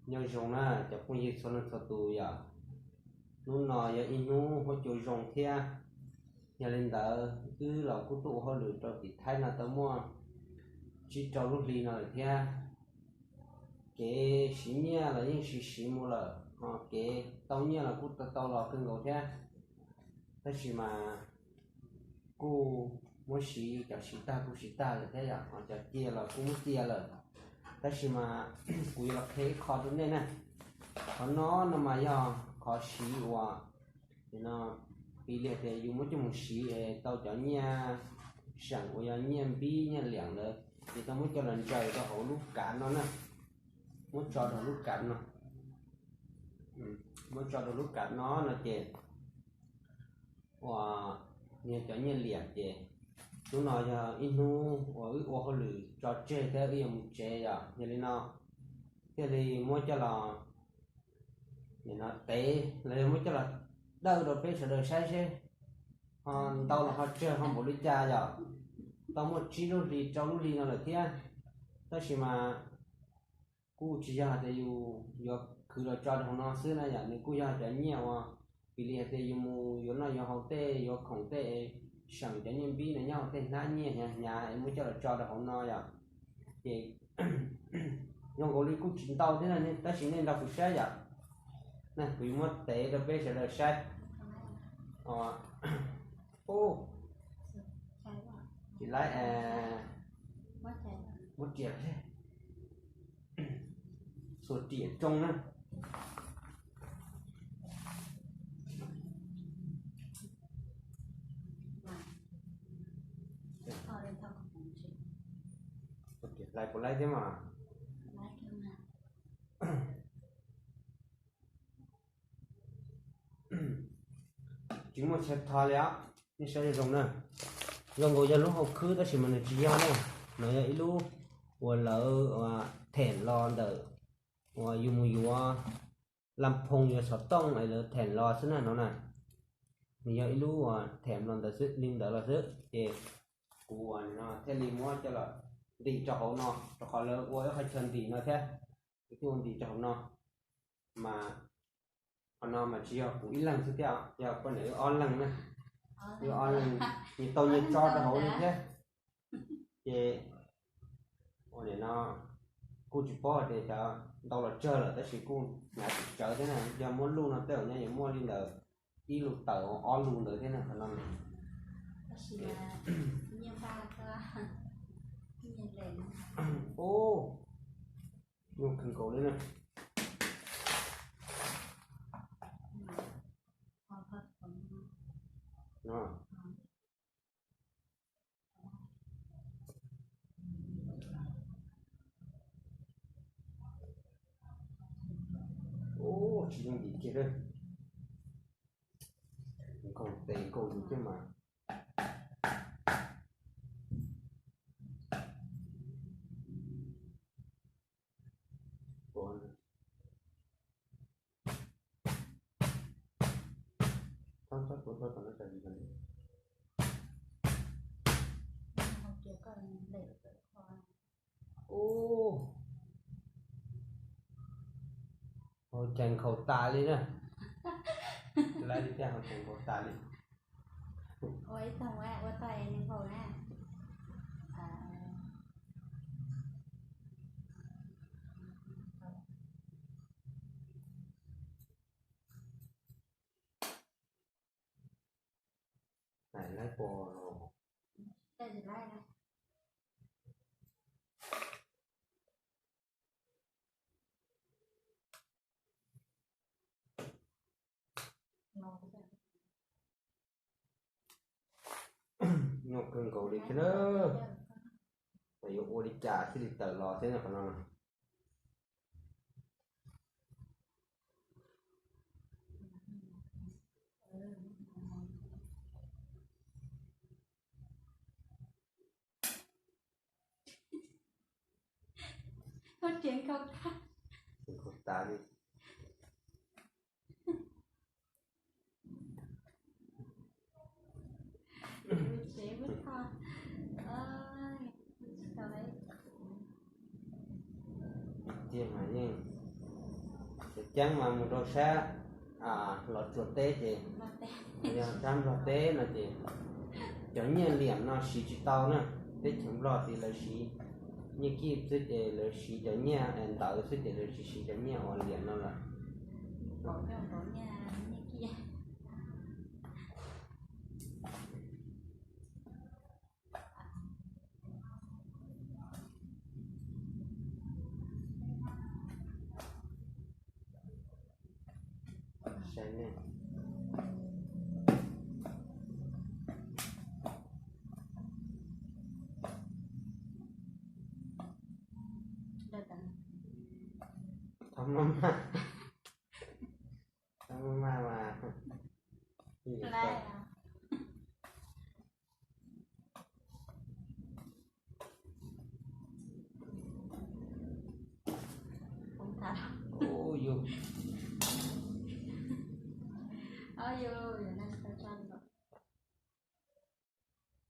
Nyob zoo na cov phooj ywg txhua leej txhua tus yom, hnub no yog ib hnub huab cua zoo thiab. Yog li ntawd wb los kuj tuaj ua hauj lwm rau tim Thaib no tau muaj tsib rau lub hli no lawm thiab. Kev siv nyiaj los yeej siv siv mus lawm, ho kev tau nyiaj los kuj tau tau los kawg nkaus thiab. Tab sis mas kuj muab siv, cov siv tag kuj siv tag lawm thiab yom, ho cov cia los kuj muab cia lawm. Tab sis mas kuv yuav los qhia ib qho rau nej na. Qhov no no mas yog qhov siv uas, no, piv li hais tias yus muab coj mus siv es tau cov nyiaj seem uas yog nyiaj npib nyiaj liam ntawd, ces tau muab coj los ntsaws rau hauv lub kav no na. Muab tso rau lub kav no, muab tso rau lub kav no no ces ua, yog cov nyiaj liam ces hnub no yog ib hnub uas wb ua hauj lwm tso tseg thiab wb yuav mus tsev yom. Yog li no thiaj li muab coj los, no, tev los yog muab coj los dawj rau peb sawv daws saib seb ho ntau los ho tsawg ho npaum li cas yom. Tau muaj tsib lub hli rau lub hli no lawm thiab. Tab sis mas kuj tsis yog hais tias yus yuav khwv los tso rau hauv no xwb na yom, nws kuj yog cov nyiaj uas piv li hais tias yus mus yuav noj yuav haus tej, yuav khoom tej, seem cov nyiaj npib no nyob hauv tej hnab nyiaj hnyav hnyav es muab coj los tso rau hauv no yom. Ces zoo nkaus li kuj tsis ntau thiab na, tab sis nej nrog kuv saib yom. Kuv yuav muab tev rau peb sawv daws saib. Tsis laib, muab riam, txhua riam tsoo na. Hlais puas laib thiab mas? Tsis muaj chaw tho li os. Nej saib zoo na, zoo nkaus yog lub hau khwb tab sis mas nws tsis yog na. No yog ib lub uas lawv them los ntawm uas yus mus yuav las phoos yuav xov tooj es lawv them los xwb na no na. Nws yog ib lub uas them los ntawd xwb, li ntawd los xwb ces kuv thiaj li muab coj los ntim rau hauv no, rau qhov lawv ua ib qhov chaw ntim no thiab, kuv thiaj ua ntim rau hauv no. Mas qhov no mas tsis yog kuv ib leeg xwb thiab, yog poj niam wb ob leeg na. Wb ob leeg nyias tau nyias tso rau hauv li thiab. Ces ua li no kuj tsis paub hais tias cov ntau los tsawg lawm tab sis kuj hnyav tsis tsawv thiab na. Yog muab luj no tej zaum nyob yuav muaj li ntawm ib lub tawm ob lub ntawd thiab na qhov no. Ub, nyuaj kawg nkaus li na. Ub, tsis zoo ntim kiag li. Nkaug tes nkaug yus thiab mas. Ub, hau cees khaus tas li na. Lawv li tias hau cees khaus tas li. Hais laib pos los. Nyuaj kawg nkaus li thiab na. Yuav ua li cas thiaj li tawm los thiab qhov no. Khaus tas li. Tiag mas yeej Ceeb mas mus rau sab Los Tsuas teb ces, yog sab Nplog teb no ces cov nyiaj liam no siv tsis tau na. Teb chaws Nplog ces lawv siv nyiaj kij xwb ces lawv siv cov nyiaj ntawd xwb ces lawv tsis siv cov nyiaj uas liam no lawm. Thov maj maj, thov maj maj mas.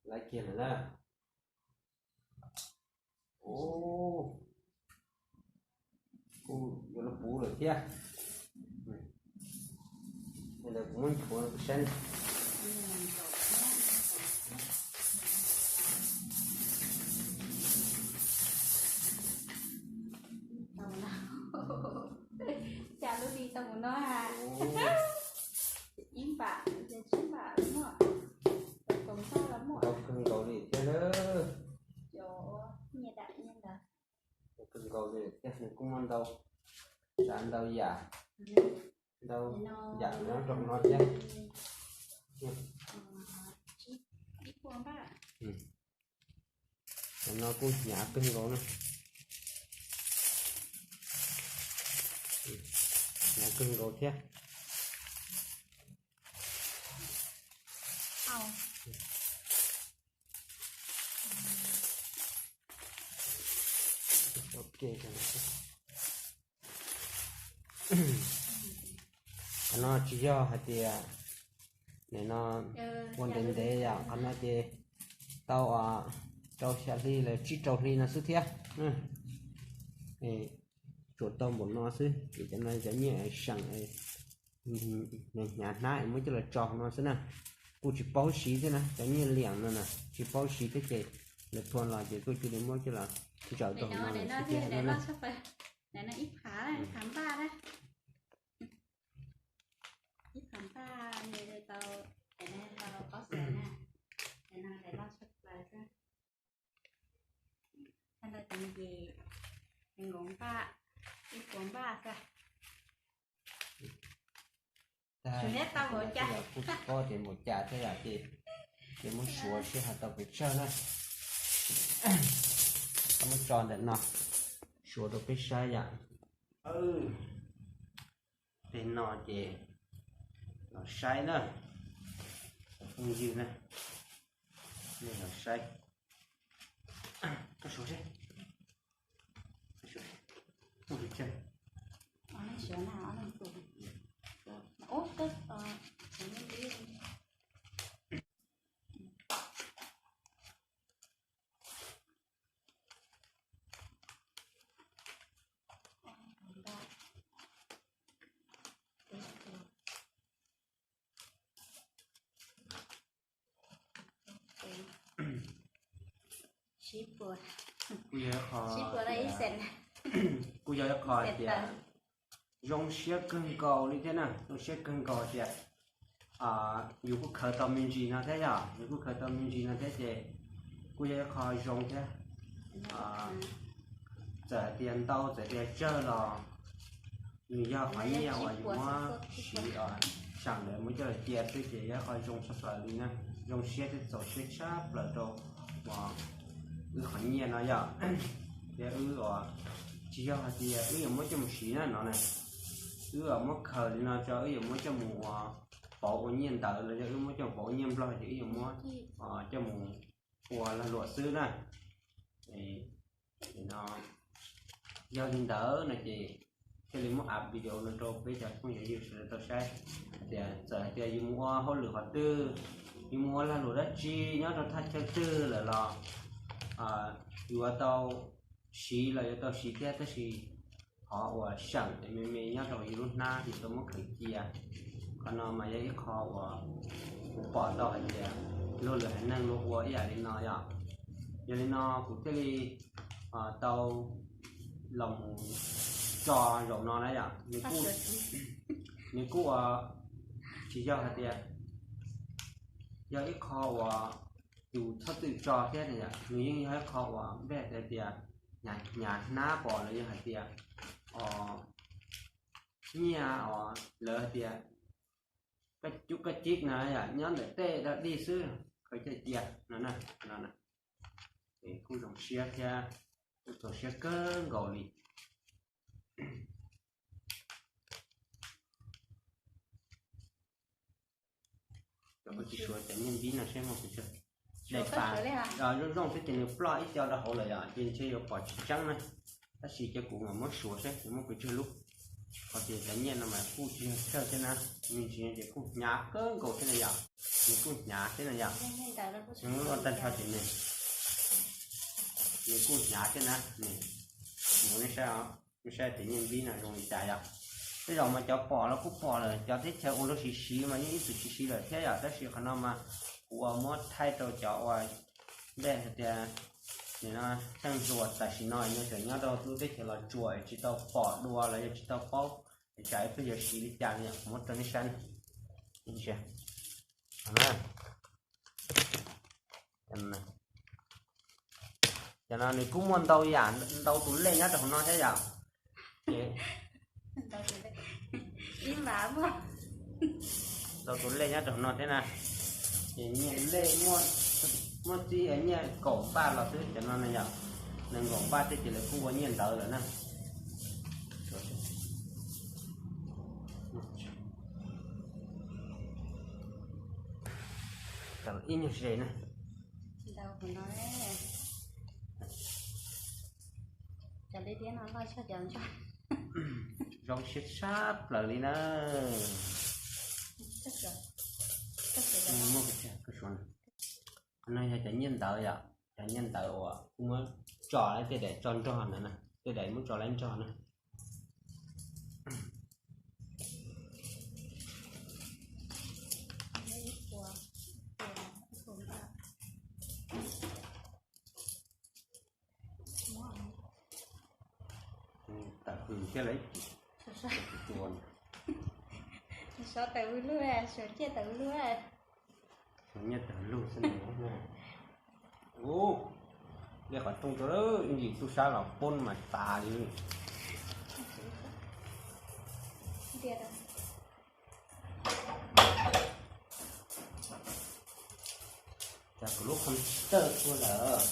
Lawv kiag lawm na. Kuj yuav los puv lawm thiab. Kuv muab nchuav saib. Cas lub hli tau mus no ha. Ib npam, tsib npam los muaj, kaum npaj los muaj. Ntau kawg nkaus li thiab na. Nyiaj dam nyiaj ntawd. Ntau kawg nkaus li thiab, nws kuj muaj ntau tsav ntau yam, ntau yam nyob rau no thiab. Cov no kuj hnyav kawg nkaus na. Hnyav kawg nkaus thiab. Qhov no tsis yog hais tias nim no ua ntev ntev yom, qhov no ces tau rau xya hli los tsib rau hli no xwb thiab. Tsuas tau npaum no xwb ces cov no cov nyiaj seem hnyav hnyav hnab es muab coj los tso no xwb na. Kuj tsis paub siv thiab na, cov nyiaj liam no na tsis paub siv thiab ces lawv thua los ces kuj cia li muab coj los ntsaws rau hauv no xwb thiab no na. Ib phav, ib phav npaj na. Ib phav npaj, tau, tau los pob xaws na. Tau los tshaj plaws xwb. Tag nrho ces nkaus npaj, ib puas npaj xwb. Tag, kuj tsis paub tias npaum cas thiab yom, ces ces muab suav seb ho tau pes tsawg na. Muab tso ntawm no, suav rau peb saib yom. Tej no ces los saib na, phooj ywg na, nej los saib. Koj suav seb, koj suav seb, muaj pes tsawg. Kuj yog ib qho, kuj yog ib qho tias zoo siab kawg nkaus li thiab na, zoo siab kawg nkaus tias yus kuj khaws tau me ntsis no thiab yom, yus kuj khaws tau me ntsis no thiab ces kuj yog ib qho zoo thiab. Txawm tias ntau txawm tias tsawg los nws yog qhov nyiaj uas yus muab siv, tsam lawv muab coj los cia xwb ces yog qhov zoo tshaj plaws li na. Zoo siab thiab txaus siab tshaj plaws rau wb qhov nyiaj no yom. Thiab wb uas tsis yog hais tias wb yuav muab coj mus siv na no na, wb uas muab khaws li no tso wb yuav muab coj mus ua pauv ua nyiaj ntawd los yog wb muab coj mus pauv ua nyiaj nplog ces wb yuav muab coj mus ua lag luam xwb na. No, yog li ntawd no ces thiaj li muab ua video no rau peb cov phooj ywg sawv daws tau saib tias txawm hais tias yus mus ua hauj lwm qhov twg, yus mus ua lag luam dab tsi nyob rau thaj chaw twg lawm los yuav tau siv los yuav tau siv thiab, tab sis qhov uas seem me me nyob rau yus lub hnab yus tau muab khaws cia. Qhov no mas yog ib qho uas kuv pom tau hais tias luag lwm haiv neeg luag ua ib yam li no yom. Yog li no kuv thiaj li tau los mus tso zaum no na yom. Nws kuj ua tsis yog hais tias yog ib qho uas yus txhob txwm tso thiab na yom, nws yeej yog ib qho uas npe hais tias hnyav hnab pom los yog hais tias nyiaj os, lawv hais tias koj cub koj cib no yom, nyob ntawm tej dog dig xwb, khaws cia cia no na. Es kuj zoo siab thiab, kuj txaus siab kawg nkaus li. Cov kuv tsis suav cov nyiaj npib no seb muaj pes tsawg. Daim pam zoo zoo xwb ces nws ploj ib co rau hauv lawm yom, ces ntshe yuav pom tsis tseeb na. Tab sis cia kuv mam muab suav seb nws muaj pes tsawg lub. Qhov tias cov nyiaj no mas kuj tsis yog tsawg thiab na, me ntsis ces kuj hnyav kawg nkaus thiab na yom. Nws kuj hnyav thiab na yom. Nws muab luaj tag nrho ces nws, nws kuj hnyav thiab na. Nws, nej saib, nej saib cov nyiaj npib no zoo li cas yom. Tej zaum mas cov pom los kuj pom lawm, cov teb chaws ua luag siv siv mas yeej ib txwm siv siv lawm thiab yom, tab sis qhov no mas kuv ua muab thaij rau cov uas npe hais tias nim no theej hluas tam sim no nws tseem nyob rau lub teb chaws Los Tsuas tsis tau pom dua los yog tsis tau paub es tsam ib pliag yuav siv li cas no yom, kuv muab rau nej saib. Cov no nws kuj muaj ntau yam ntau tus lej nyob rau hauv no thiab yom. Ces ntau tus lej nyob rau hauv no thiab na. Ces nyiaj lej muaj txij nyiaj kaum npaj los xwb cov no na yom. Nees nkaum npaj tej ces lawv kuj ua nyiaj ntawv lawm na. Ib nyuag ze na. Zoo siab tshaj plaws li na. Qhov no yog cov nyiaj ntawv yom, cov nyiaj ntawv uas kuv muab tso lawm tej daim tso nrog na, tej daim muab tso lawm nrog na. Tawm hws thiab lawm. Suav tawm hws lug, suav nyiaj tawm hws lug. Suav nyiaj tawm hws lug xwb. Ub, dej qhov rooj rau ib ntsis tub sab los poob mas tas li. Cas kuv lub computer tuag lawm.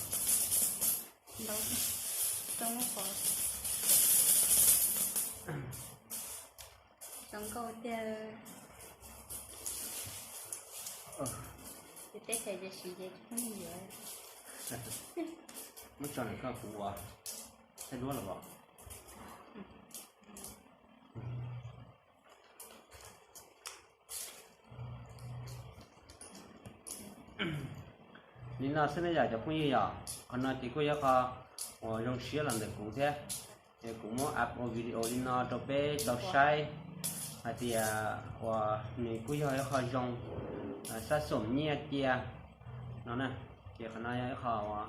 Zoo nkauj tiag. Ces teb chaws ces siv ces tsis pheej yuav. Muab tso ntawm koj kuv ua thaij duab los os. Li no xwb ne yom cov phooj ywg yom, qhov no ces kuj yog qho uas zoo siab los ntawm kuv thiab. Es kuv muab ua video li no rau peb tau saib hais tias uas nws kuj yog ib qho zoo, sab xom nyiaj cia no na. Ces qhov no yog ib qho uas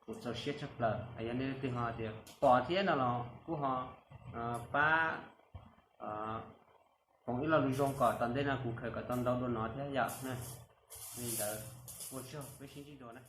kuv txaus siab tshaj plaws, yog nej leej twg ho tias pom thiab no los kuj ho pab koom ib lo lus zoo kom tom ntej no kuv khaws kom tau ntau dua no thiab yom. Li ntawd, ua tsaug, peb sib ntsib dua na.